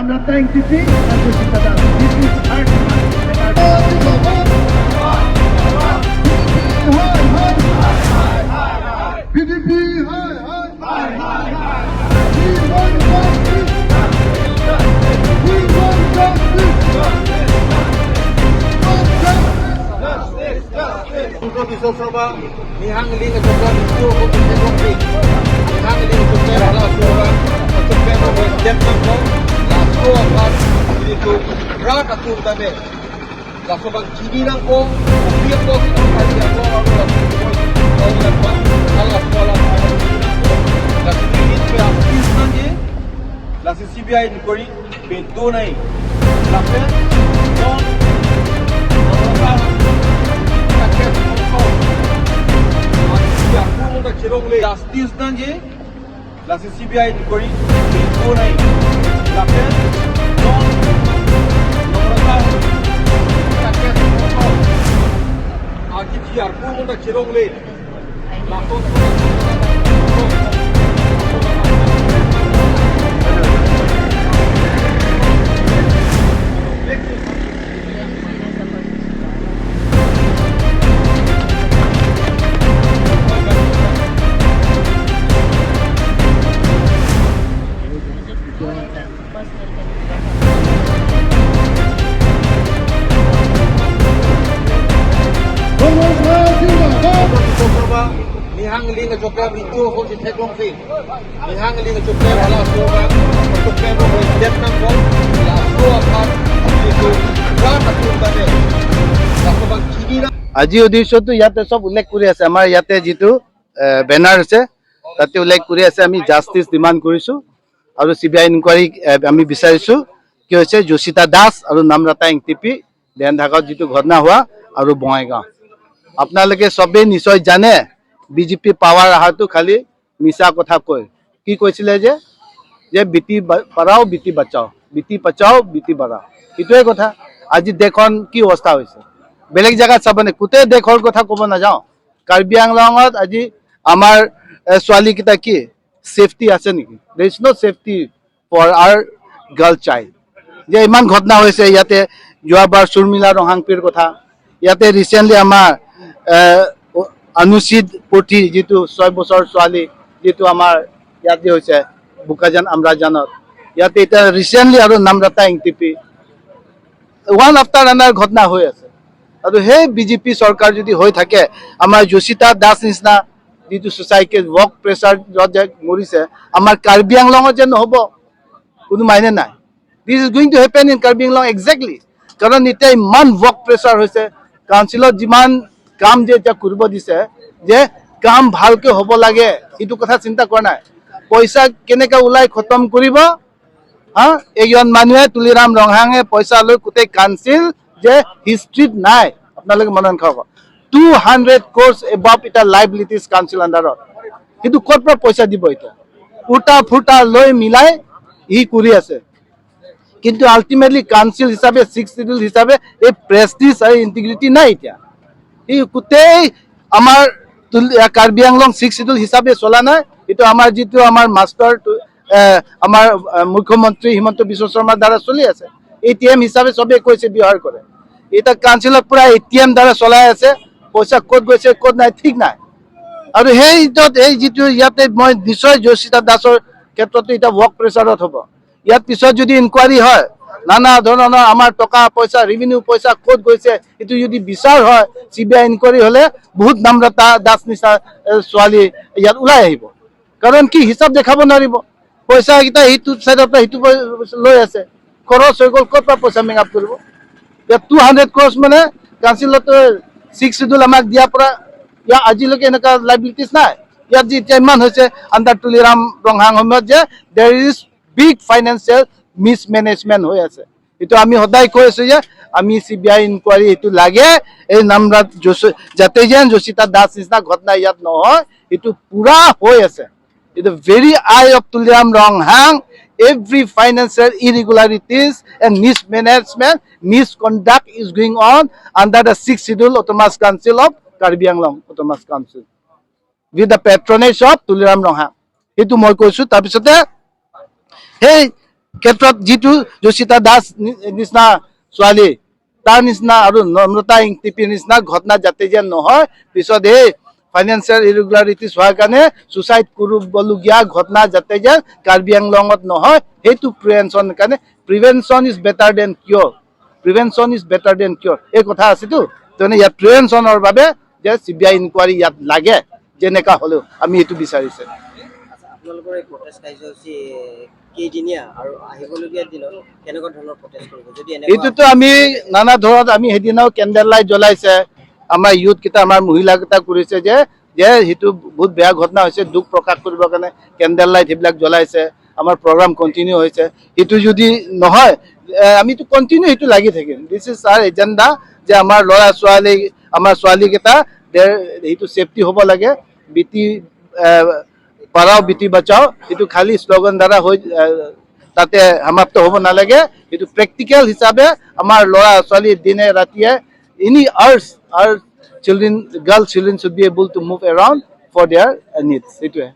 Namrata Engtipi and Joshita Das. This is our demand and our PDP, hi, hi. We want justice. We want justice. Want justice. Himanta Biswa Sarma Nihang Ling Nihang Ling CBI inquiry pe do nai la fe don justice nange la CBI inquiry pe do nai la fe don Namrata আর কোনটা চিরংলে Nihang ling chokra ritu ho si thekong fi nihang ling chokra wala soba chokra ro dem nang ko la so akar ritu ra tatur tame la so bang chini. আজি উদ্দেশ্যটো ইয়াতে চব উল্লেখ কৰি আছে। আমাৰ ইয়াতে যিটো বেনাৰ আছে, তাতে উল্লেখ কৰি আছে, আমি জাষ্টিছ ডিমাণ্ড কৰিছোঁ আৰু চিবিআই ইনকুৱাৰী আমি বিচাৰিছোঁ। কি হৈছে, যোশিতা দাস আৰু নামৰাতা এংটিপি দেনঢাকত যিটো ঘটনা হোৱা আৰু বঙাইগাঁও, আপোনালোকে চবেই নিশ্চয় জানে, বিজেপি পাৱাৰ অহাটো খালি মিছা কথা কৈ কি কৈছিলে যে बेटी पढ़ाओ बेटी बचाओ, बेटी बचाओ बेटी पढ़ाओ। সেইটোৱে কথা। আজি দেশখন কি অৱস্থা হৈছে, বেলেগ জেগাত চাব নে, গোটেই দেশৰ কথা ক'ব নাযাওঁ, কাৰ্বি আংলঙত আজি আমাৰ ছোৱালীকেইটা কি ছেফটি আছে নেকি? There is no safety for our girl child. যে ইমান ঘটনা হৈছে ইয়াতে, যোৱাবাৰ চুৰমিলা ৰহাংপিৰ কথা, ইয়াতে ৰিচেণ্টলি আমাৰ অনুচিত পুথি যিটো 6 বছৰ ছোৱালী, যিটো আমাৰ ইয়াত যে হৈছে বোকাজান আমৰাজানত, ইয়াতে এতিয়া ৰিচেণ্টলি আৰু নামৰাতা এংটিপি, ওৱান আফটাৰ আনাৰ ঘটনা হৈ আছে। আৰু সেই বিজেপি চৰকাৰ যদি হৈ থাকে, আমাৰ যোশিতা দাস নিচিনা যিটো ছ'চাইটি ৱৰ্ক প্ৰেছাৰ য'ত যে মৰিছে, আমাৰ কাৰ্বি আংলঙত যে নহ'ব কোনো মাইনে নাই। This is going to happen in Karbi Anglong exactly. কাৰণ এতিয়া ইমান ৱৰ্ক প্ৰেছাৰ হৈছে, কাউন্সিলত যিমান কাম যে এতিয়া কৰিব দিছে, যে কাম ভালকে হ'ব লাগে সেইটো কথা চিন্তা কৰা নাই। পইচা কেনেকে ওলাই খতম কৰিব। হা, এইজন মানুহে তুলিৰাম ৰংহাঙে পইচা লৈ গোটেই কাউন্সিল যে হিষ্ট্ৰীত নাই, আপোনালোকে মনত ৰাখক, 200 ক্ৰ'ৰ্ছ এবভ এতিয়া লাইবিলিটিজ কাউন্সিল আণ্ডাৰত। কিন্তু ক'ৰ পৰা পইচা দিব? এতিয়া উল্টা ফুটা লৈ মিলাই ই কৰি আছে। কিন্তু আল্টিমেটলি কাউন্সিল হিচাপে, ছিক্স চিডিউল হিচাপে এই প্ৰেষ্টিজ আৰু ইণ্টিগ্ৰিটি নাই। এতিয়া এই গোটেই আমাৰ কাৰ্বি আংলং ছিক্স চিডিউল হিচাপে চলা নাই। এইটো আমাৰ যিটো আমাৰ মাষ্টাৰ আমাৰ মুখ্যমন্ত্ৰী হিমন্ত বিশ্ব শৰ্মাৰ দ্বাৰা চলি আছে। এটিএম হিচাপে চবেই কৈছে ব্যৱহাৰ কৰে। এতিয়া কাউন্সিলত পুৰা এটিএম দ্বাৰা চলাই আছে। পইচা ক'ত গৈছে ক'ত নাই ঠিক নাই। আৰু সেইটোত এই যিটো ইয়াতে মই নিশ্চয় যোশিতা দাসৰ ক্ষেত্ৰতো এতিয়া ৱৰ্ক প্ৰেছাৰত হ'ব। ইয়াত পিছত যদি ইনকুৱাৰী হয়, নানা ধৰণৰ আমাৰ টকা পইচা, ৰেভিনিউ পইচা ক'ত গৈছে, এইটো যদি বিচাৰ হয়, চিবিআই ইনকুৱাৰী হ'লে বহুত নামৰতা দাস নিচিনা ছোৱালী ইয়াত ওলাই আহিব। কাৰণ কি, হিচাপ দেখাব নোৱাৰিব। পইচাকেইটা সিটো চাইডৰ পৰা সিটো লৈ আছে, খৰচ হৈ গ'ল, ক'ৰ পৰা পইচা মেক আপ কৰিব? ইয়াত 200 ক্ৰ'ৰ্ছ মানে কাউন্সিলত ছিক্স চিডিউল আমাক দিয়াৰ পৰা ইয়াত আজিলৈকে এনেকুৱা লাইবিলিটিজ নাই। ইয়াত যে এতিয়া ইমান হৈছে আণ্ডাৰ তুলিৰাম ৰংহাং সময়ত যে there is big financial mismanagement হৈ আছে। এইটো আমি সদায় কৈ আছো যে আমি চিবিআই ইনকুৱাৰী এইটো লাগে। এই নামৰাত যাতে যেন যোশিতা দাস নিচিনা ঘটনা ইয়াত নহয়। এইটো পুৰা হৈ আছে। In the very eye of Tuliram Ronghang, every financial irregularities and mismanagement, misconduct is going on under the Sixth Schedule Autonomous Council of Karbi Anglong Autonomous Council with the patronage of Tuliram Ronghang. সেইটো মই কৈছো। তাৰপিছতে সেই ক্ষেত্ৰত যিটো যোশিতা দাস নিচিনা ছোৱালী, তাৰ নিচিনা আৰু নম্ৰতা ইংটিপিৰ নিচিনা ঘটনা যাতে যেন নহয়। পিছত এই ফাইনেন্সিয়েল ইৰেগুলাৰিটিজ হোৱাৰ কাৰণে ছুচাইড কৰিবলগীয়া ঘটনা যাতে যেন কাৰ্বি আংলঙত নহয়, সেইটো প্ৰিভেনশ্যন কাৰণে। Prevention is better than cure, prevention is better than cure, এই কথা আছেতো। তেনে ইয়াত প্ৰিভেনশ্যনৰ বাবে যে চিবিআই ইনকুৱাৰী ইয়াত লাগে, যেনেকা হ'লেও আমি এইটো বিচাৰিছে। আচ্ছা, আপোনালোকৰ এই প্ৰটেষ্ট কাৰ্যসূচী কেইদিনীয়া আৰু আহিবলগীয়া দিনত কেনেকুৱা ধৰণৰ প্ৰটেষ্ট কৰিব যদি এনেকুৱা এইটোতো আমি নানা ধৰণত, আমি সেইদিনাও কেণ্ডেল লাইট জ্বলাইছে, আমাৰ ইউথ কেইটা, আমাৰ মহিলাকেইটা কৰিছে যে সেইটো বহুত বেয়া ঘটনা হৈছে, দুখ প্ৰকাশ কৰিবৰ কাৰণে কেণ্ডেল লাইট সেইবিলাক জ্বলাইছে। আমাৰ প্ৰগ্ৰাম কণ্টিনিউ হৈছে। সেইটো যদি নহয়, আমিতো কণ্টিনিউ সেইটো লাগি থাকিম। This is our agenda যে আমাৰ ল'ৰা ছোৱালী, আমাৰ ছোৱালীকেইটা সেইটো ছেফটি হ'ব লাগে। बेटी पढ़ाओ, बेटी बचाओ, সেইটো খালী শ্লোগান দ্বাৰা হৈ তাতে সমাপ্ত হ'ব নালাগে। এইটো প্ৰেক্টিকেল হিচাপে আমাৰ ল'ৰা ছোৱালী দিনে ৰাতিয়ে any hours our children, girl children should be able to move around for their needs. সেইটোৱে।